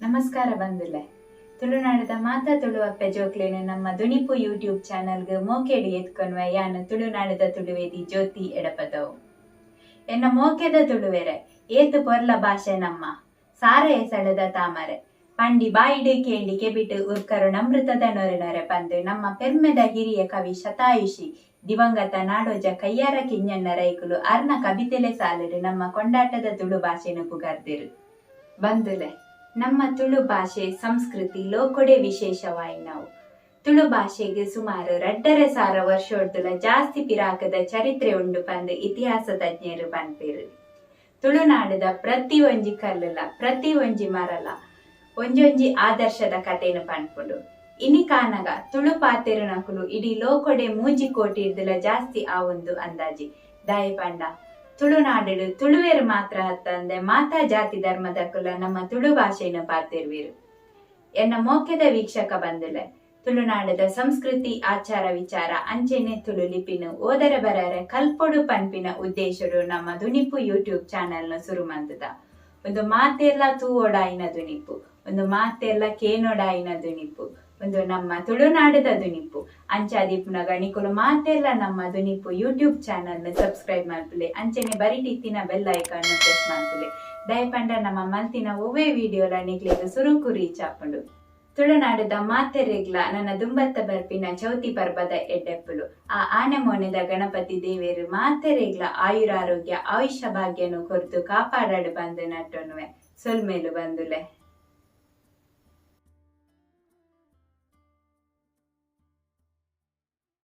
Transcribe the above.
ನಮಸ್ಕಾರ ಬಂದುಲೆ. ತುಳುನಾಡದ ಮಾತಾ ತುಳುವಪ್ಪೆ ಜೋಕ್ಲೆನ್ ನಮ್ಮ ದುನಿಪು ಯೂಟ್ಯೂಬ್ ಚಾನಲ್ಗ್ ಮೋಕೆಡ್ ಎತ್ಕೊನ್ವೆ ಯಾನ್ ತುಳುನಾಡದ ತುಳುವೇದಿ ಜ್ಯೋತಿ ಎಡಪದವು. ಎನ್ನ ಮೋಕೆದ ತುಳುವೆರೆ, ಏತ್ ಪೊರ್ಲ ಭಾಷೆ ನಮ್ಮ ಸಾರ ಎಸಳದ ತಾಮರೆ ಪಂಡಿ ಬಾಯಿಡ್ ಕೇಂಡಿ ಕೆಬಿಟ್ ಉರ್ಕರು ನಮೃತದ ನೊರೆ ನೊರೆ ಪಂದ್ ನಮ್ಮ ಪೆರ್ಮೆದ ಹಿರಿಯ ಕವಿ ಶತಾಯುಷಿ ದಿವಂಗತ ನಾಡೋಜ ಕಯ್ಯಾರ ಕಿಞ್ಞಣ್ಣ ರೈಕುಲು ಅರ್ನ ಕಬಿತೆಲೆ ಸಾಲುಡ್ ನಮ್ಮ ಕೊಂಡಾಟದ ತುಳು ಭಾಷೆನ್ ಪುಗರ್ದೆರ್. ಬಂದುಲೆ, ನಮ್ಮ ತುಳು ಭಾಷೆ ಸಂಸ್ಕೃತಿ ಲೋಕೊಡೆ ವಿಶೇಷವಾಯಿನವು. ತುಳು ಭಾಷೆಗ್ ಸುಮಾರು 2500 ವರ್ಷೊಡ್ದುಲ ಜಾಸ್ತಿ ಪಿರಾಕದ ಚರಿತ್ರೆ ಉಂಡು ಪಂದ್ ಇತಿಹಾಸ ತಜ್ಞೆರ್ ಪನ್ಪೆರ್. ತುಳುನಾಡುದ ಪ್ರತಿ ಒಂಜಿ ಕಲ್ಲುಲ ಪ್ರತಿ ಒಂಜಿ ಮರಲ ಒಂಜೊಂಜಿ ಆದರ್ಶದ ಕಥೆನ್ ಪನ್ಪುಂಡು. ಇನಿ ಕಾನಗ ತುಳು ಪಾತೆರುನಕುಲು ಇಡೀ ಲೋಕೊಡೆ 3 ಕೋಟಿರ್ದುಲ ಜಾಸ್ತಿ ಆವೊಂದು ಅಂದಾಜಿ. ದಾಯೆ ಪಂಡ ತುಳುನಾಡು ತುಳುವೆರ್ ಮಾತ್ರ ಅತ್ತಂದೆ ಮಾತಾ ಜಾತಿ ಧರ್ಮದಕುಲ ನಮ್ಮ ತುಳು ಭಾಷೆಯನ್ನು ಪಾತೆರುವೆರು. ಎನ್ನ ಮೋಕೆದ ವೀಕ್ಷಕ ಬಂದುಲೆ, ತುಳುನಾಡದ ಸಂಸ್ಕೃತಿ ಆಚಾರ ವಿಚಾರ ಅಂಚೆನೆ ತುಳು ಲಿಪಿನ ಓದರ ಬರರೆ ಕಲ್ಪೊಡು ಪನ್ಪಿನ ಉದ್ದೇಶಡು ನಮ್ಮ ದುನಿಪು ಯೂಟ್ಯೂಬ್ ಚಾನೆಲ್ ನು ಸುರು ಮಂತುದ. ಒಂದು ಮಾತೆಲ್ಲ ತೂವೊಡಾಯಿನ ದುನಿಪು, ಒಂದು ಮಾತೆಲ್ಲ ಕೇನೊಡಾಯಿನ ದುನಿಪು, ಒಂದು ನಮ್ಮ ತುಳುನಾಡದ ದುನಿಪು. ಅಂಚಾದಿಪ್ಪುನಗ ನಿಕುಲು ಮಾತೆಲ್ಲ ನಮ್ಮ ದುನಿಪು ಯೂಟ್ಯೂಬ್ ಚಾನೆಲ್ ನು ಸಬ್ಸ್ಕ್ರೈಬ್ ಮಲ್ಪುಲೆ, ಅಂಚನೆ ಬರಿಟಿತ್ತಿನ ಬೆಲ್ ಐಕಾನ್ ನು ಪ್ರೆಸ್ ಮಲ್ಪುಲೆ. ದಯಪಂಡ ನಮ್ಮ ಮಲ್ತಿನ ಒವ್ವೇ ವಿಡಿಯೋಲ ನಿಕ್ಲೆಗ್ ಸುರುಕು ರೀಚ್ ಆಪುಂಡು. ತುಳುನಾಡದ ಮಾತೆರೆಗ್ಲ ನನ್ನ ದುಂಬತ್ತ ಬರ್ಪಿನ ಚೌತಿ ಪರ್ಬದ ಎಡ್ಡೆಪ್ಪುಲು. ಆ ಆನೆ ಮೋನೆದ ಗಣಪತಿ ದೇವೆರು ಮಾತೆರೆಗ್ಲ ಆಯುರಾರೋಗ್ಯ ಆಯುಷ್ಯ ಭಾಗ್ಯನು ಕೊರ್ದು ಕಾಪಾಡಾಡು ಬಂದು ನಟ್ಟೊನುವೆ. ಸೊಲ್ಮೇಲು ಬಂದುಲೆ.